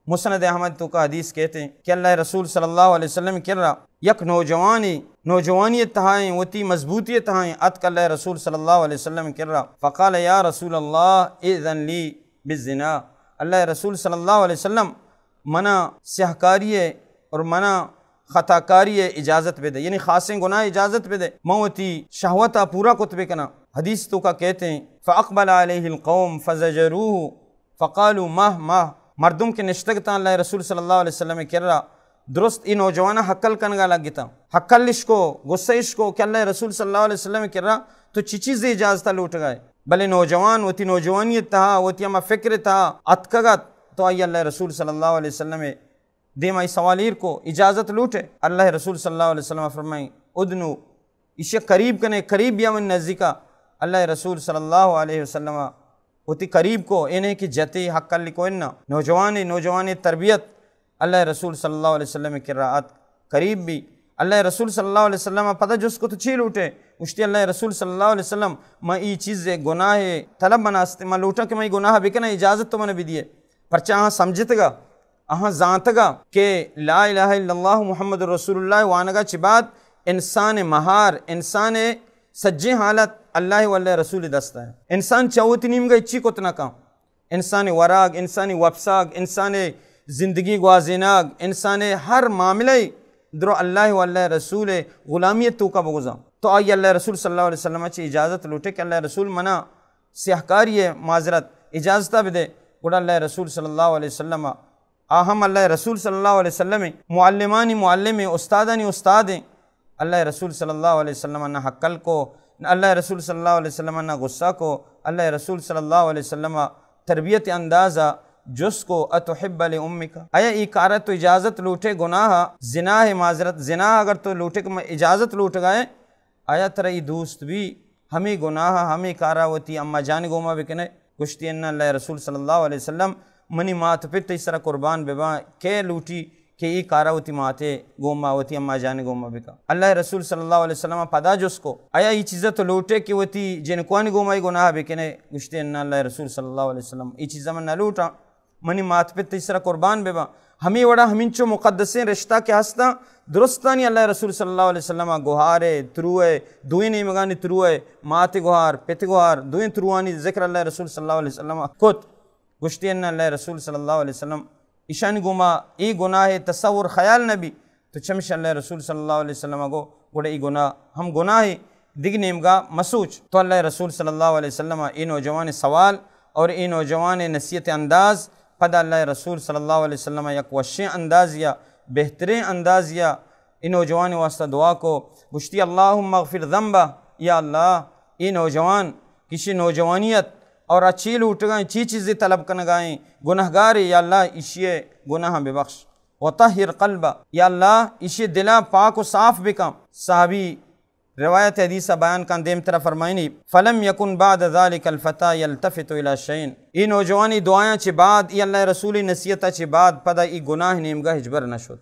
مسند احمد توکا حدیث کہتے ہیں کہ اللہ رسول صلی اللہ علیہ وسلم کرا یک نوجوانی، نوجوانی تہائیں، وتی مضبوطی تہائیں، اتک اللہ رسول صلی اللہ علیہ وسلم کرا، فقال: یا رسول اللہ، اذن لی بالزنا۔ اللہ رسول صلی اللہ علیہ وسلم، منا سیاہکاری ہے اور منا خطاکاری ہے اجازت بدے، یعنی خاصیں گناہ اجازت بدے، من وتی شہوتا پورا کت بکناں۔ حدیث توکا کہتے ہیں، فاقبل علیہ القوم فزجروہ فقالوا: مہ، مہ۔ مردم کہ نشتگ تاں اللہ رسول صلی اللہ علیہ وسلم کرا، درست ای نوجواناں ہکل کنگا لگتاں۔ ہکل اش کو، غصہ اش کو کہ اللہ رسول صلی اللہ علیہ وسلم کرا تو چی چیز اجازت لوٹگا ہے؟ بلے نوجوان وتی نوجوانی تہا، وتی ہما فکر تہا اتکگ ات، تو آئی اللہ رسول صلی اللہ علیہ وسلم دیما ای سوال ایر کو، اجازت لوٹے۔ اللہ رسول صلی اللہ علیہ وسلم فرمائیں، ادنو، ایشی قریب کنے، قریب بیا من نزدیکا۔ اللہ رسول صلی اللہ علیہ وسلم وتی قریب کو، اے نہیں کہ جتے ہکل کو انا۔ نوجوان، نوجوان تربیت اللہ رسول صلی اللہ علیہ وسلم کرا ات، قریب بھی۔ اللہ رسول صلی اللہ علیہ وسلم پدا جست کو تو چی لوٹے؟ گوشتی اللہ رسول صلی اللہ علیہ وسلم، من ای چیز گناہ طلب مناستے، من لوٹا کہ من ای گناہ بکنا، اجازت تو من بدیے۔ پرچا آہاں سمجھتگا، آہاں زانتگا کہ لا الہ الا اللہ محمد رسول اللہ وانگا چہ بعد انسان مہار، انسان سجیں حالت اللہ و اللہ رسول دستا ہے۔ انسان چہ وتی نیمگا ہچی کت نہ کن۔ انسان وراگ، انسانی وپساگ، انسان زندگی گوازیناگ، انسان ہر معاملہ درو اللہ و اللہ رسول غلامی توکا بگزاں۔ تو آئی اللہ رسول صلی اللہ علیہ وسلم چہ اجازت لوٹے کہ اللہ رسول منا سیاہکاری ہے، معذرت، اجازت بدے۔ گڑا اللہ رسول صلی اللہ علیہ وسلم، آ ہم اللہ رسول صلی اللہ علیہ وسلم معلمانی معلم، استادانی استاد ہیں۔ اللہ رسول صلی اللہ علیہ وسلم نہ ہکل کو، نہ اللہ رسول صلی اللہ علیہ وسلم نہ غصہ کو۔ اللہ رسول صلی اللہ علیہ وسلم تربیت اندازا جست کو، اتحب لامک؟ آیا ای کارا تو اجازت لوٹے؟ گناہ، زنا ہے، معذرت، زنا اگر تو لوٹے کہ میں اجازت لوٹگا ہے، آیا ترا ای دوست بھی ہمے گناہ، ہمے کارا وتی اما جان گوما بکنے؟ گوشتی، انا اللہ رسول صلی اللہ علیہ وسلم، منی مات پت تئی سرا قربان بباں، کے لوٹی کہ ای کارا وتی ماتے گوما، وتی اما جان گوما بکا؟ اللہ رسول صلی اللہ علیہ وسلم پدا جست کو، آیا ای چیزا تو لوٹے کہ وتی جنکوانی گوما ای گناہ بکنے؟ گوشتی، انا اللہ رسول صلی اللہ علیہ وسلم، ای چیزا من نہ لوٹاں۔ منی مات پت تئی سرا قربان بباں۔ ہمے وڑا ہمینچو مقدسیں رشتہ کہ ہستاں، درستانی اللہ رسول صلی اللہ علیہ وسلم گوہارے، تروئے، دوئیں نیمگانی تروئے، مات گوہار، پت گوہار، دوئیں تروانی ذکر اللہ رسول صلی اللہ علیہ وسلم کت۔ گوشتی، انا اللہ رسول صلی اللہ علیہ وسلم، ایشانی گوما ای گناہ تصور خیال نبی۔ تو چمش اللہ رسول صلی اللہ علیہ وسلم گو، گڑا ای گناہ ہم گناہ، دگہ نیمگا مسوچ۔ تو اللہ رسول صلی اللہ علیہ وسلم ای نوجوان سوال اور ای نوجوان نصیحت انداز، پدا اللہ رسول صلی اللہ علیہ وسلم یک وشیں اندازیا، بہتریں اندازیا ای نوجوان واسطہ دعا کو۔ گوشتی، اللہم اغفر ذنبہ، یا اللہ، ای نوجوان، کشی نوجوانیت اور اچی لوٹگائیں، چی چیزی طلب کنگائیں، گناہگارے، یا اللہ، ایشی گناہ ببخش۔ وطہر قلبہ، یا اللہ، ایشی دلا پاک و صاف بکن۔ صحابی روایت حدیث بیان کن، دیمترا فرمائنی، فلم یکن بعد ذلک الفتى یلتفت الی شیء۔ ای نوجوانی دعایاں چہ بعد، ای اللہ رسول نصیحتا چہ بعد، پدا ای گناہ نیمگا ہچبر نہ شد۔